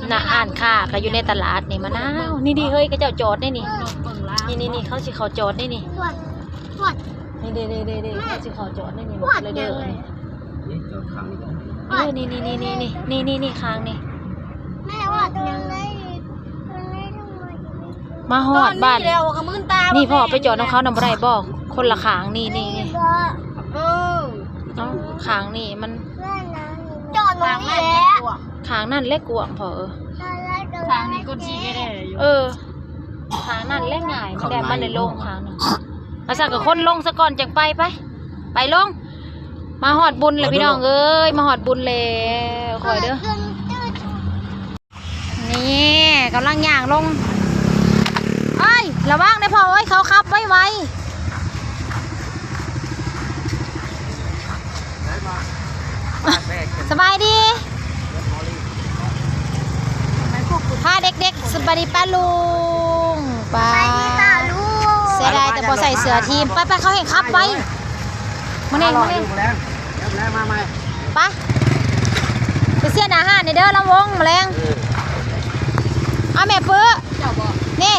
ນະ ຮ້ານຄ້າກໍຢູ່ໃນຕະຫຼາດນີ້ ມະນາວ ນີ້ໆ ເຮີ້ຍ ເຂົາເຈົ້າຈອດໃນນີ້ ນີ້ໆ ເຂົາຊິເຂົ້າຈອດໃນນີ້ ນີ້ໆໆໆ ເຂົາຊິເຂົ້າຈອດໃນນີ້ ເລີຍເດີ ນີ້ ນີ້ໆໆໆ ນີ້ໆໆ ຂ້າງນີ້ ແມ່ວ່າຕົງໃດ ຕົງໃດທັງໝົດ ມາຮອດບ້ານ ຕອນນີ້ແລ້ວກໍມື່ນຕາ ນີ້ພໍ່ໄປຈອດນຳເຂົານຳບໍ່ໄດ້ບໍ່? ຄົນລະຂ້າງ ນີ້ໆໆ ເອີ ເອົ້າ ຂ້າງນີ້ມັນ ຈອດຕົງນີ້ແຫຼະ ຂ້າງນັ້ນແຫຼະກວ້າງພໍ່ເອີຍ ຂ້າງນີ້ຄົນຂີ່ແດ່ຢູ່ ເອີ ຂ້າງນັ້ນແຫຼະງ່າຍ ມັນແຫຼະ ມັນໄດ້ລົງຂ້າງນັ້ນ ອາ ຊັ້ນກໍຄົນລົງສາກ່ອນຈັ່ງໄປ ໄປ ໄປລົງ ມາຮອດບຸນແລ້ວພີ່ນ້ອງເອີຍ ມາຮອດບຸນແລ້ວ ຄ່ອຍເດີ. ນີ້ກຳລັງຍ່າງລົງ ເອີຍ ລະວັງເດີພໍ່ເອີຍ ເຂົາຂັບໄວໆ ສະບາຍດີ ພາເດັກໆ ສະບາຍດີປ້າລຸງ ປ້າ ສະບາຍດີປ້າລຸງ ເສຍດາຍແຕ່ບໍ່ໃສ່ເສື້ອທີມ ໄປໆ ເຂົາແຮ່ງຂັບໄວ ມາແນ່ ມາແນ່ ມາໃໝ່ ໄປ ໄປເຊຍນອາຫານແດ່ເດີ ລຳວົງ ມາແລງ ເອີ ເອົາແມ່ປຶ້ ເຈົ້າບໍ່ ນີ້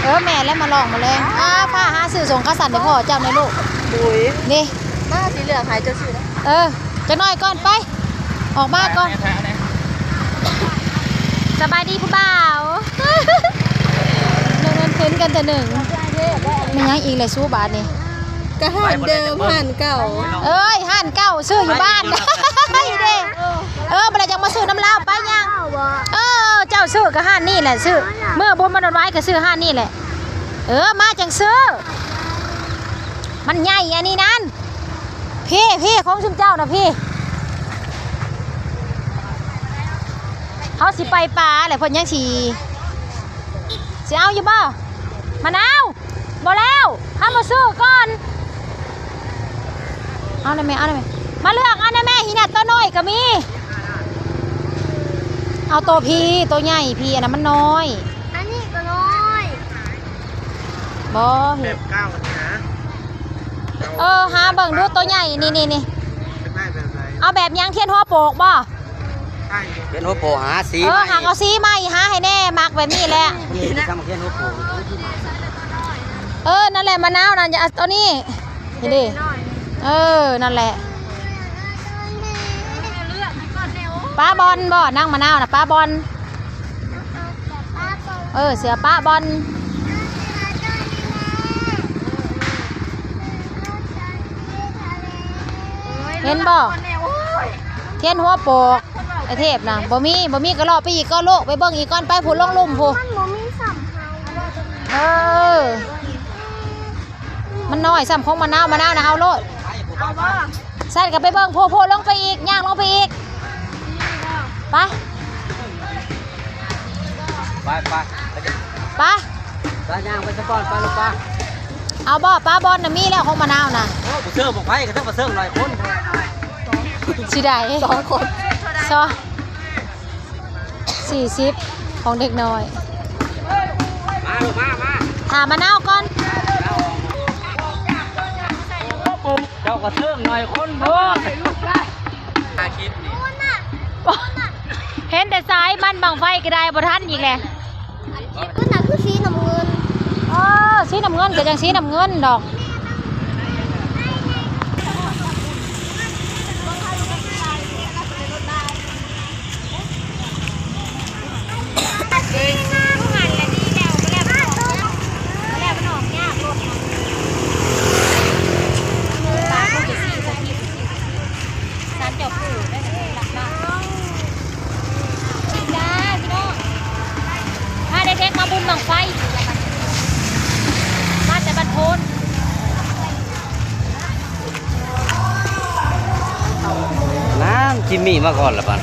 ເອີ ແມ່ແຫຼະມາລອງ ມາແລງ ອ້າ ຟ້າຫາຊື້ສົ່ງຂາສັ້ນໃຫ້ພໍ່ເຈົ້າແດ່ລູກ ໂດຍ ນີ້ ມາຊິເລືອກໃຫ້ເຈົ້າຊື້ ເອີ ຈັກໜ້ອຍກ່ອນ ໄປ ອອກມາກ່ອນ ສະບາຍດີຜູ້ບ່າວ ເງິນເພິ່ນກັນເທື່ອໜຶ່ງ ແມ່ນຫຍັງອີກແຫຼະຊູບາດນີ້ ກະຮ້ານເດີມ ຮ້ານເກົ່າ ເອີຍ ຮ້ານເກົ່າ ຊື້ຢູ່ບ້ານ ເອີ ບໍ່ໄດ້ຈັ່ງມາຊື້ນຳລາວ ໄປຍ່າງ ເອີ ເຈົ້າຊື້ກະຮ້ານນີ້ແຫຼະ ຊື້ ເມື່ອບຸນມານອນໄວ້ກະຊື້ຮ້ານນີ້ແຫຼະ ເອີ ມາຈັ່ງຊື້ ມັນໃຫຍ່ອັນນີ້ນັ້ນ ພີ້ ພີ້ ຂອງຊຸມເຈົ້ານະພີ້ ເຮົາຊິໄປປ່າແຫຼະ ເພິ່ນຍັງຊິ ຊິເອົາຢູ່ບໍ່? ມະນາວ ບໍ່ແລ້ວ ເຮົາມາຊື້ກ່ອນ ເອົາແດ່ແມ່ ເອົາແດ່ແມ່ ມາເລືອກເອົາແດ່ແມ່ ຫີນະ ໂຕນ້ອຍກໍມີ ເອົາໂຕພີ້ ໂຕໃຫຍ່ພີ້ ອັນນັ້ນມັນນ້ອຍ ອັນນີ້ກໍນ້ອຍ ບໍ່ ແບບເກົ່ານີ້ນະ ເອີ ຫາເບິ່ງດູໂຕໃຫຍ່ ນີ້ໆໆ ຢາກໄດ້ແບບໃດ? ເອົາແບບຫຍັງ? ທຽນຫົວໂປກບໍ່? ທຽນຫົວໂປກ ຫາສີ ເອີ ໃໝ່ ຫາເອົາສີໃໝ່ ຫາໃຫ້ແດ່ ມັກແບບນີ້ແຫຼະ ນີ້ທຽນຫົວໂປກ ເອີ ນັ້ນແຫຼະ ມະນາວນັ້ນ ເອົາໂຕນີ້ ນີ້ເດ້ ເອີ ນັ້ນແຫຼະ ປະບອນບໍ່? ນາງມະນາວນະ ປະບອນ ເອີ ເສື້ອປະບອນ ເຫັນບໍ່? ທຽນຫົວໂປກ ໄອ້ເທບນະ ບໍ່ມີ ບໍ່ມີກໍເລາະໄປອີກກ່ອນລູກ ໄປເບິ່ງອີກກ່ອນ ໄປພຸ້ນ ລົງລຸ່ມພຸ້ນ ມັນບໍ່ມີສ່ຳເຮົາ ເອີ ມັນນ້ອຍສ່ຳຂອງມະນາວ ມະນາວນະ ເອົາໂລດ ເອົາບໍ່? ຊັ້ນກໍໄປເບິ່ງ ໂພ ໂພ ລົງໄປອີກ ຍ່າງລົງໄປອີກ ໄປ ໄປ ໄປ ໄປ ໄປ ຍ່າງໄປສະກ່ອນ ໄປລູກ ໄປ ເອົາບໍ່? ປາບອນນະ ມີແລ້ວຂອງມະນາວນະ ໂອ້ ບໍ່ເຊີງບັ້ງໄຟ ກະເທິງບໍ່ເຊີງຫຼາຍຄົນ ຊິໄດ້ ສອງຄົນ ສອງ ສີ່ສິບ ຂອງເດັກນ້ອຍ ມາລູກ ມາ ມາ ຖ້າມະນາວກ່ອນ ເຈົ້າກໍເຊີງໜ້ອຍຄົນໂພດ ເຫັນແຕ່ສາຍມັນບັ້ງໄຟກໍໄດ້ ບໍ່ທັນອີກແຫຼະ ອັນຄລິບນັ້ນນະຄືສີນ້ຳເງິນ ເອີ ສີນ້ຳເງິນກໍຈັ່ງສີນ້ຳເງິນດອກ. ສານເຈົ້າປູໄດ້ ຫຼັກບ້ານ ຈ້າ ພີ່ນ້ອງ ພາເດັກໆມາບຸນບັ້ງໄຟ ມາແຕ່ບ້ານໂພນ. ນັ້ນ ຈິມມີມາກ່ອນລະບັດ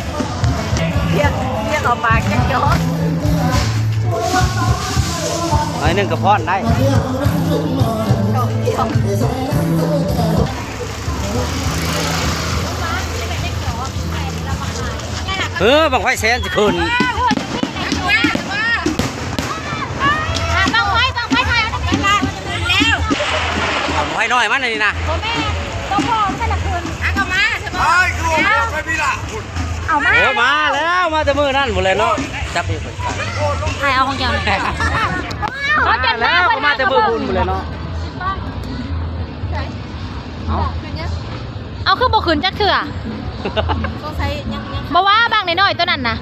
ຮຽກ ຮຽກເອົາປາກຈັກຈອກ ໜ້ອຍໜຶ່ງກໍພອນໄດ້ ເອີ ບັ້ງໄຟແສນຊິຂຶ້ນ. ອ່າ ບັ້ງໄຟ ບັ้ງໄຟ ບັ້ງໄຟນ້ອຍມັນອັນນີ້ນະ ບໍ່ແມ່ນ ຕົວພໍ່ມັນນະຂຶ້ນ ອ່ະ ກໍມາ ອ້າຍ ຄືວ່າໄປພີ້ລະ ເອົາມາ ໂອ້ ມາແລ້ວ ມາແຕ່ ມື້ນັ້ນພຸ້ນແຫຼະເນາະ ຈັບອີກ ຖ່າຍເອົາຂອງເຈົ້ານີ້ ເຂົາຈົນມາ ເພິ່ນມາແຕ່ມື້ພຸ້ນພຸ້ນແຫຼະເນາະ ເອົາ ເອົາ ຄືບໍ່ຂຶ້ນຈັກເທື່ອ ສົງໄສຍັງ ຍັງ ບໍ່ວ່າບັ້ງນ້ອຍໆ ໂຕນັ້ນນະ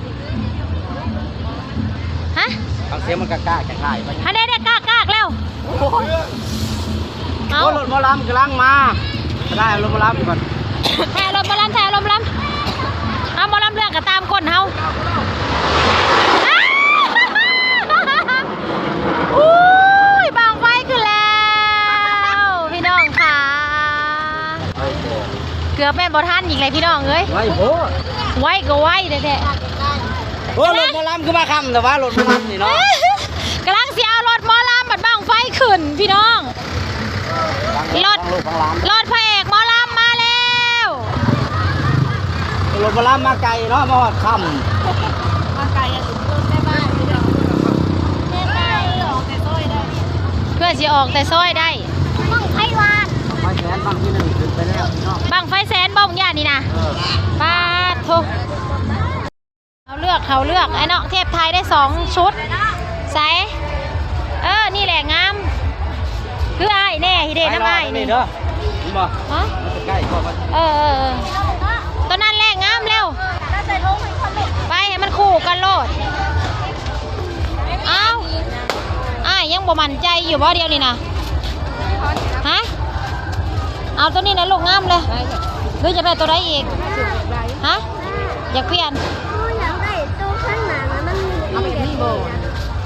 ຮະ ຟັງສຽງມັນກະກາກ ຈະຖ່າຍໄປ ອັນໃດໆ ກາກໆ ແລ້ວ ໂອ້ຍ ເອົາ ໂອ້ ລົດໝໍລຳກຳລັງມາ ໄດ້ລົດໝໍລຳກ່ອນ ຖ່າຍລົດໝໍລຳ ຖ່າຍລົດໝໍລຳ ເອົາ ໝໍລຳເລື່ອງກໍຕາມກົ້ນເຮົາ ອູ້ຍ ບັ້ງໄຟຂຶ້ນແລ້ວ ພີ່ນ້ອງຂາ ເກືອບແມ່ນບໍ່ທັນອີກແລ້ວພີ່ນ້ອງເອີຍ ໄວໂພດ ໄວກໍໄວແທ້ໆ ໂອ້ ລົດໝໍລຳຄືມາຄ່ຳແຕ່ວ່າ ລົດໝໍລຳນີ້ເນາະ ກຳລັງຊິເອົາລົດໝໍລຳບັດບັ້ງໄຟຂຶ້ນພີ່ນ້ອງ ລົດ ລົດພະເອກໝໍລຳມາແລ້ວ ລົດໝໍລຳມາໄກເນາະ ມາຮອດຄ່ຳ ມາໄກ ແຕ່ບ້ານ ເພື່ອຊິອອກແຕ່ຊອຍໄດ້ ບັ້ງໄຟວາດ ບັ້ງໄຟແສນບັ້ງທີໜຶ່ງຂຶ້ນໄປແລ້ວພີ່ນ້ອງ ບັ້ງໄຟແສນບໍ່ ບັ້ງຢ່ານີ້ນະ ເອີ ປາດໂທ ເຮົາເລືອກ ເຮົາເລືອກ ໄອ້ເນາະ ເທບໄທໄດ້ສອງຊຸດ ໃສ ເອີ ນີ້ແຫຼະງາມ ຄືອ້າຍແດ່ ເດ້ ນຳອ້າຍນີ້ ເຫັນບໍ່ ຮະ ມັນຈະໃກ້ ເອີ ເອີ ເອີ ໂຕນັ້ນແຫຼະງາມແລ້ວ ໄປໃຫ້ມັນຄູ່ກັນໂລດ ອ້າວ ອ້າຍຍັງບໍ່ໝັ້ນໃຈຢູ່ບໍ່ດຽວນີ້ນະ ຮະ ເອົາໂຕນີ້ນະລູກ ງາມເລີຍ ຫຼືຢາກໄດ້ໂຕໃດອີກ ຮະ ຢາກປ່ຽນ ໂອ້ ຢາກໄດ້ໂຕຂ້າງໜ້ານະ ມັນມີ ເອົາແບບນີ້ບໍ່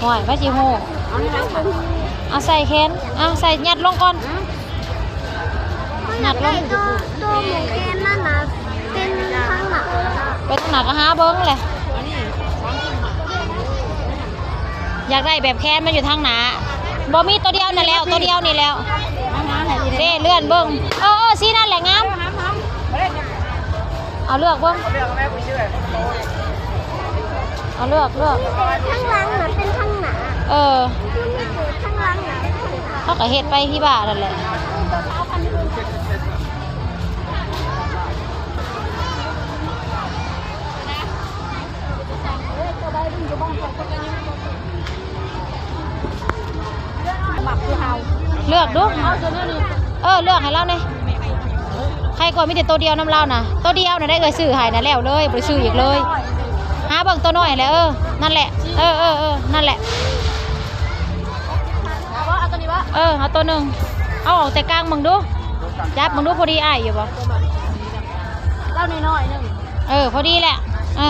ໂອ້ຍ ໃຜຊິຮູ້ ເອົາແນວໃດ ເອົາໃສ່ແຂນ ເອົາໃສ່ ຍັດລົງກ່ອນ ອືມ ຍັດລົງ ໂຕ ໂຕໝູແອນນັ້ນນະ ເປັນທາງໜ້າ ໄປທາງໜ້າກໍຫາເບິ່ງແຫຼະ ຢາກໄດ້ແບບແຂນມັນຢູ່ທາງໜ້າ ບໍ່ມີໂຕດຽວນັ້ນແລ້ວ ໂຕດຽວນີ້ແລ້ວ ເດ້ ເລື່ອນເບິ່ງ ເອີ ເອີ ສີນັ້ນແຫຼະງາມ ເອົາເລືອກເບິ່ງ ເອົາເລືອກ ເລືອກ ມີແຕ່ທາງຫຼັງນະເປັນທາງໜ້າ ເອີ ມີແຕ່ທາງຫຼັງນະ ເຮົາກໍເຮັດໄປທີ່ບ້ານນັ້ນແຫຼະ ເລືອກດູ ເອີ ເລືອກໃຫ້ລາວແດ່ ໃຄກວ່າມີແຕ່ໂຕດຽວນຳລາວນະ ໂຕດຽວນະໄດ້ເອື້ອຍຊື້ໃຫ້ນະ ແລ້ວເລີຍ ບໍ່ໄດ້ຊື້ອີກເລີຍ ຫາເບິ່ງໂຕນ້ອຍແຫຼະ ເອີ ນັ້ນແຫຼະ ເອີ ເອີ ເອີ ນັ້ນແຫຼະ ເອີ ເອົາໂຕໜຶ່ງ ເອົາອອກແຕ່ກາງເບິ່ງດູ ຈັບເບິ່ງດູ ພໍດີອ້າຍຢູ່ບໍ່ ລາວນ້ອຍໆໜຶ່ງ ເອີ ພໍດີແຫຼະ ເອີ